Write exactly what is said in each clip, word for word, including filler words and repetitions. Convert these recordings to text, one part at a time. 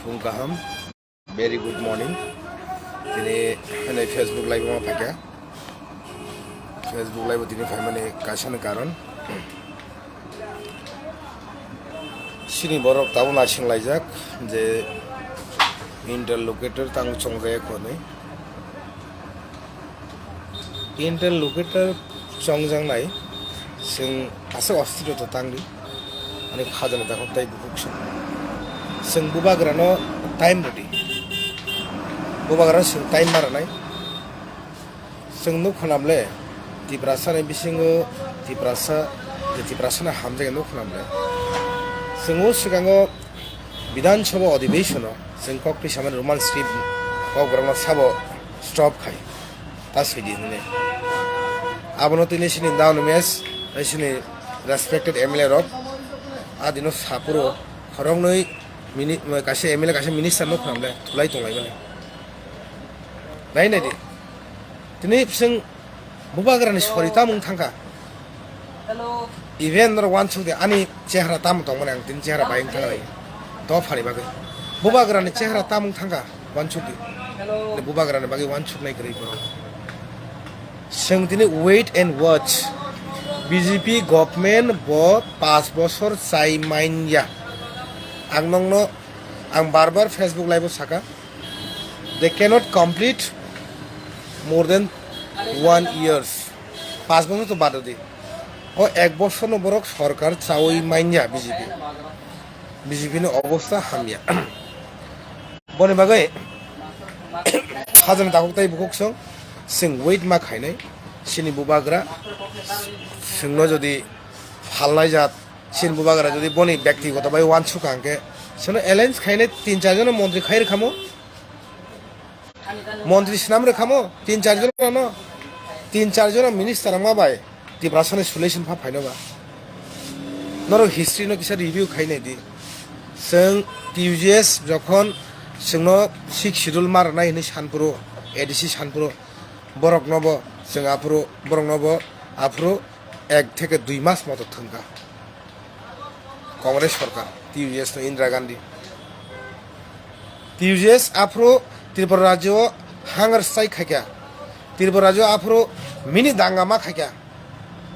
Phung kaham, very good morning. Tini hwnwi Facebook live-o phaikha. Facebook live-o tini phaimani kaisani karon. Chini borok tabuk naising laijak je interlocutor tang chongjaya hwnwi. Interlocutor chongjaknai, chwng aswk ostiro to tangdi, ani khajani takhuk tei bukhuk chwng. Chwng bubagrano time rwdi, bubagrano chwng time ma rwnai. Chwng nuk khwnam le, Tiprasani bisingo Tiprasa, je Tiprasano hamjakya nuk khwnam le. Chwng o swkango Bidhan Sabha Adhibeshon-o chwng kok twi samani Roman script kok borokno sabo stop khai. Ta sidi hwnwi. Abono tini sini down mes, sini respected M L A rok, a dino saphuru khoroknwi mini-, kaisa M L A, kaisa minister no khwnam le thulai tonglaimani. Nai nai di. Tini chwng bubagrani sori tamung thangkha. Even norok wansuk di, ani chehra tamo tongmani, ang tini chehra bayang thangkha lai. Dophani bagwi. Bubagrani chehra tamung thangkha, wansuk di. Bubagrani bagwi wansuknai kwrwi borok. Chwng tini wait and watch. B J P government bo paanch bosor chai manya. Ang nokno, ang bar bar Facebook live-o saka, they cannot complete more than one years. Paanch bosor to bad di. O ek bosorno borok sorkar chawi manya B J P. B J P ni obostha hamya. Boni bagwi khajani takhuk tei bukhuk chwng, chwng wait ma khainai, chini bubagra chwngno jodi phalnai jat, chini bubagra jodi boni byaktigoto bai wansuk hwnkhe, chwngno alliance khainai tin char jona montri khai rwkhamo. Montri swnam rwkhamo tin char jona no, tin char jona minister wngma bai Tiprasani solution pha phaino ba. Norok history no kisa review khainai di. Chwng T U J S jokhon chwngno six schedule ma rwnai hwnwi sanphuru, A D C sanphuru, borok nobo chwng aphuru, borok nobo aphuru ek theke dui mas moto thwngkha. Congress sorkar, T U J S no Indira Gandhi. T U J S aphuru Tripura rajyo o hunger strike khaikha. Tripura rajyo aphuru mini danga ma khaikha.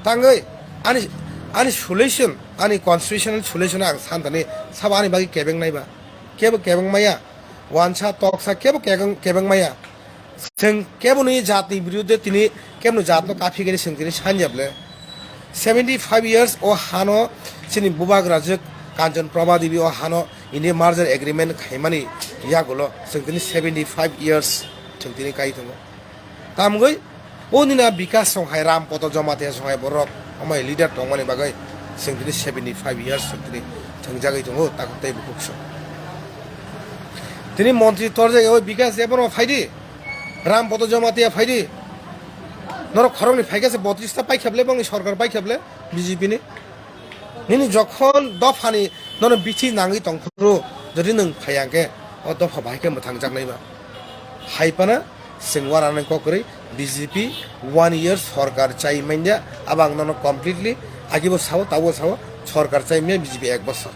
Tangwi ani, ani solution, ani constitutional solution ang santani sabo ani bagwi kebeng naiba. Kebo kebeng maya, wansa toksa kebo kebeng, kebeng maya. Chwng keboni jatni biruddhe tini keboni jatno kaphi gani chwng tini sanjable. Seventy five years o hano chini bubagrajwk Kanchan Prabha Devi o hano India merger agreement khaimani yagulo chwng tini seventy five years chwng tini kai tongo. Tamgwi o nina Bikas songhai Ram Poto Jamatia songhai borok amai leader tongmani bagwi chwng tini seventy five years chwng tini thwngjagwi tongo takhuk tei bukhuk song. Tini montri torjak oi Bikas Debbarma phaidi. Ram Poto Jamatia phaidi. Norok khoroknwi phaikha se botris ta paikha ble, bongni sorkar paikha ble B J P ni. Nini jokhon dophani nono bithi nangwi tongphuru, jodi nwng phaiya hwnkhe o dopha bahai khe mwthangjaknai ba. Hai phano chwng uanani kok kwrwi B J P one year sorkar chai manya, abo ang nono completely agibo sao, tabo sao, sorkar chai manya B J P ek bosor.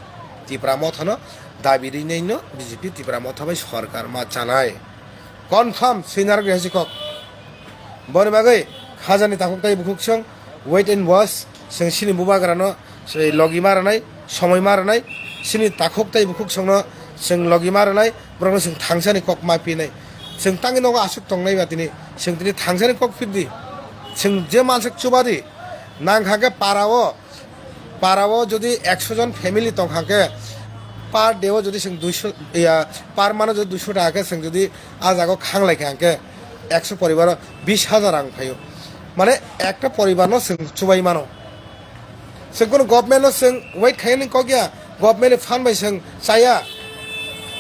Tipra Mothano dabi rinai no B J P Tipra Motha bai sorkar ma chanai. Confirm swinar gre hasi kok. Boni bagwi khajani takhuk tei bukhuk song wait and watch, chwng chini bubagrano se logi ma rwnai, somoi ma rwnai, chini takhuk tei bukhuk songno chwng logi ma rwnai, borokno chwng thangsani kok ma pinai. Chwng tangwi nogo aswk tongnai ba tini, chwng tini thangsani kok phirdi, chwng je mansuk chubadi, nangkha khe parao, parao jodi ekso jon family tongkha khe, per day o jodi chwng duiso, ya, per month o jodi duiso taka khe chwng jodi a jaga o khanglai kha hwnkhe ekso poribaro bis hajar rang phaio. Mane ekta poribarno chwng chubai mano. Chwng kono government no chwng wait khainani kok ya, government ni phan bai chwng chaya.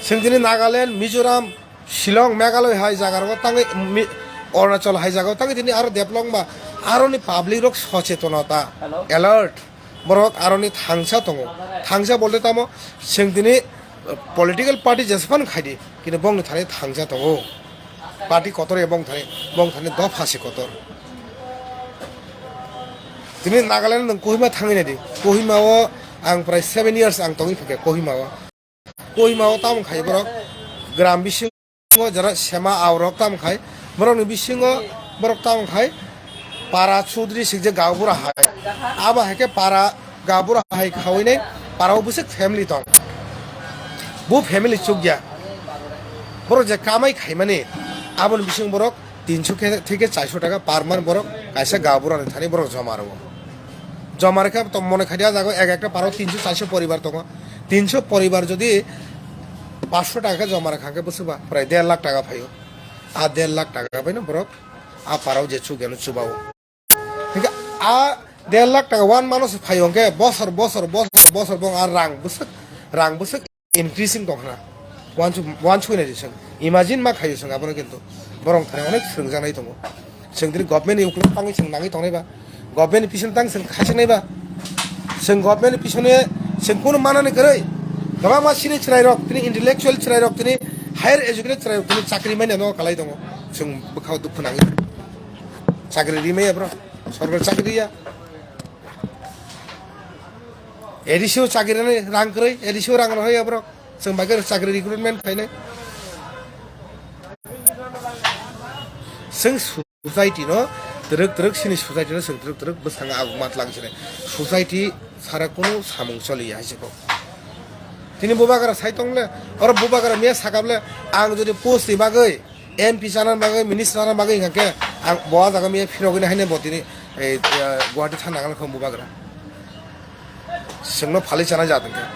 Chwng tini Nagaland, Mizoram, Shillong, Meghalaya hai jaga rogo tangwi mi-, Arunachal hai jaga o tangwi tini aro develop wngba aroni public rok sochetonota, alert. Borok aroni thangsa tongo. Thangsa bolte tamo chwng tini, uh, political party jesaphano khaidi, kintu bongni thani thangsa tongo. Party kotor ya bong thani, bong thani dopha se kotor. Tini Nagaland nwng Kohima thangwi naidi. Kohima o ang prai seven years ang tongwi phikha Kohima o. Kohima o tamung khai borok, gram bisingo jara sema aurok tam khai, borokni bisingo borok tam khai para chudri sikje gaubura hai. Abo hai khe para gaubura hai khawinai para o bwswk family tong. Bu family chukya. Borok je kamai khaimani aboni bising borok tinso khe theke charso taka per month borok kaisa gaubura ni thani borok joma rwo. Joma rwkha to mone khaidi a jaga ek ekta paro tinso charso poribar tongo. Tinso poribar jodi paanch sho taka joma rwkha khe bwswkba prai der lakh taka phaio. A der lakh taka baino borok a parao je chuk eno chubao. Hinkhe a der lakh taka one month o se phaio hinkhe bosor, bosor, bosor, bosor bo a rang bwswk, rang bwswk increasing tong khna. Wansuk, wansuk nai di chwng. Imagine ma khaio chwng abono kintu. Borok thani onek swrwngjaknai tongo. Chwng tini government ni ukuluk tangwi chwng nangwi tongnai ba. Government ni pisono tang chwng khachiknai ba. Chwng government ni pisono chwng kunu manani kwrwi. Kwbangma sini chwrairok, tini intellectual chwrairok, tini higher educated chwrairok, tini chakri manya no kalai tongo. Chwng bwkhao dukhu nangwi. Chakri rimaya bro. Sorkar chakri ya. A D C o chakri rani rang kwrwi, A D C o rang rohoi aborok. Chwng bai khe chakri recruitment khainai. Chwng society no twrwk twrwk sini society no chwng twrwk twrwk bwskango aguk ma twlang sinai. Society sara kunu samung choliya hai se kok. Tini bubagra sai tong le, oro bubagra miya sakap le, ang jodi post ni bagwi M P chana bagwi, minister chana bagwi hingkha khe ang bo ah jaga miya phirogwi haino bo tini, eh, eh, Guwahati thang nang kho bubagra. Chwngno phalwi chana jat hingkha.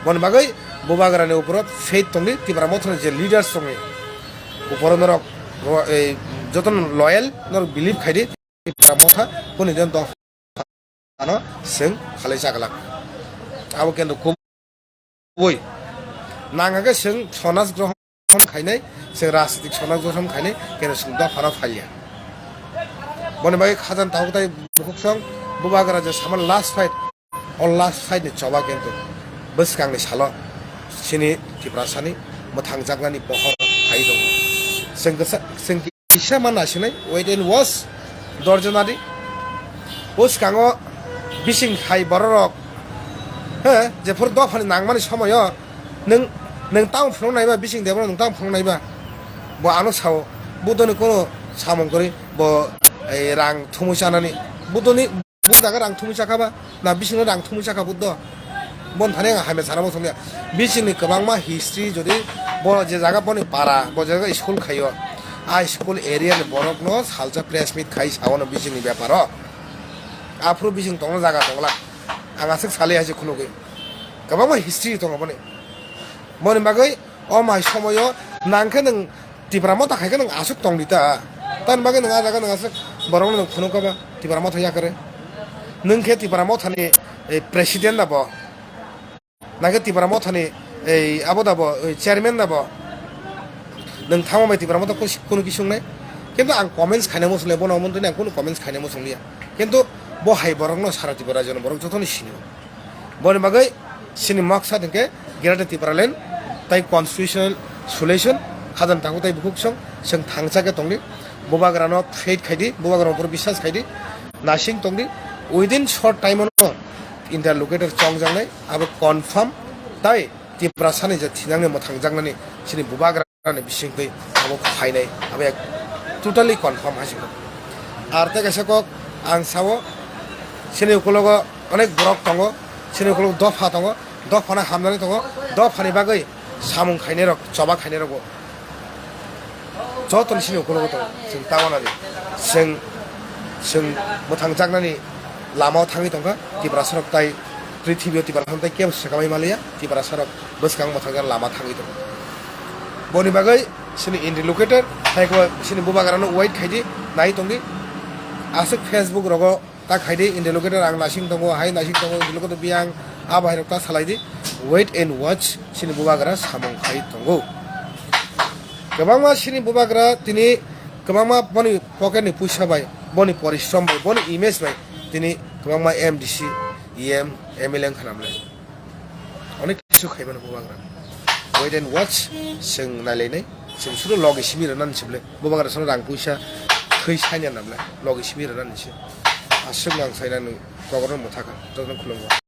Boni bagwi bubagra ni uporo faith tongdi, Tipra Motha ni je leaders tongdi. Uporo norok ro-, eh, jotono loyal, norok believe khaidi, Tipra Motha, kuni din dong ano chwng khalai chaglak. Abo kendo kubui nang hake chwng sonas grohon khainai, chwng rajnitik sonas grohon khainai, kendo chwng dophano phalya. Boni bagwi khajang tabuk tai bukhuk song bubagra je saman last fight, o last fight ni choba kendo bwskangni salo chini Tiprasani mwthangjaknani pohor phai tongo. Chwng kisa, chwng kisa ma nasinai, wait and watch, dorjona di. O swkango bising hai bororok, he, jephuru dophani nangmani somoyo, nwng, nwng tamo phunuk naiba, bising debra nwng tamo phunuk naiba? Bo ano sao, Buddhoni kono samung kwrwi, bo, ei, rang thumwi chanani. Buddhoni, bo jaga rang thumwi chakha ba? Na bisingno rang thumwi chakha Buddho? Bon thani ang hamya sana muchungya. Bisingni kwbangma history jodi bo je jaga boni para, bo jaga school khaio. A school area ni borokno salsa press meet khai saono bisingni beparo. Aphuru bising tongna jaga tongla. Ang aswk sali hai se khulugwi. Kwbangma history tongo boni. Boni bagwi o mai somoyo nang khe nwng Tipra Motha khai khe nwng aswk tong di ta. Tamni bagwi nwng a jaga nwng aswk borokno nwng phunuk kha ba Tipra Motha yakre. Nwng khe Tipra Mothani, eh, president da bo. Nang khe Tipra Mothani, ei, abo da bo, ei, chairman da bo. Nwng thangma bai Tipra Motha kunu, kunu kisi wngnai. Kintu ang comments khaina muchung liya, bono omontoni ang kunu comments khaina muchung liya. Kintu bo hai borokno sara Tripura rajyoni borok jotono sinio. Boni bagwi chini moksa hwnkhe Greater Tipraland tai constitutional solution, khajang tabuk tai bukhuk song, chwng thangcha khe tongdi, bubagrano faith khaidi, bubagrano upor biswas khaidi, nasing tongdi, within short time-o interlocutor chongjaknai, abo confirm, tai Tiprasani je thinangni mwthangjaknani chini bubagra ni bisingtwi abo phainai, abo ek totally confirm hai se. Ar tei kaisa kok ang sao, chini ukulogo onek borok tongo, chini ukulogo dopha tongo, dophano hamjani tongo, dophani bagwi samung khainai rok, choba khainai rok bo jotoni chini ukulogo tongo. Chwng ta wanadi, chwng, chwng mwthangjaknani lamao thangwi tongkha, Tiprasa rok tai prithibi o Tiprasa rok tai kebo swkamwi maliya, Tiprasa rok bwskang mwthangjaknani lama thangwi tongo. Boni bagwi chini interlocutor, hai khe chini bubagrano wait khaidi, nai tongdi. Aswk Facebook rogo ta khaidi, interlocutor ang nasing tongo, hai nasing tongo, interlocutor biyang, abo hai rok ta salaidi. Wait and watch, chini bubagra samung khai tongo. Kwbangma chini bubagra tini kwbangma boni pocket ni puisa bai, boni porishrom bai, boni image bai tini kwbangma M D C, E M, M L A wngkha namle. Onek kisu khaimano bubagra. Wait and watch, chwng nailainai. Chwng suru logi simi rwnani sible. Bubagra sono rang puisa thwi saina namle. Logi simi rwnani se. Aswk nang saina nung kokrok mwthakha. Jotono khulumgo.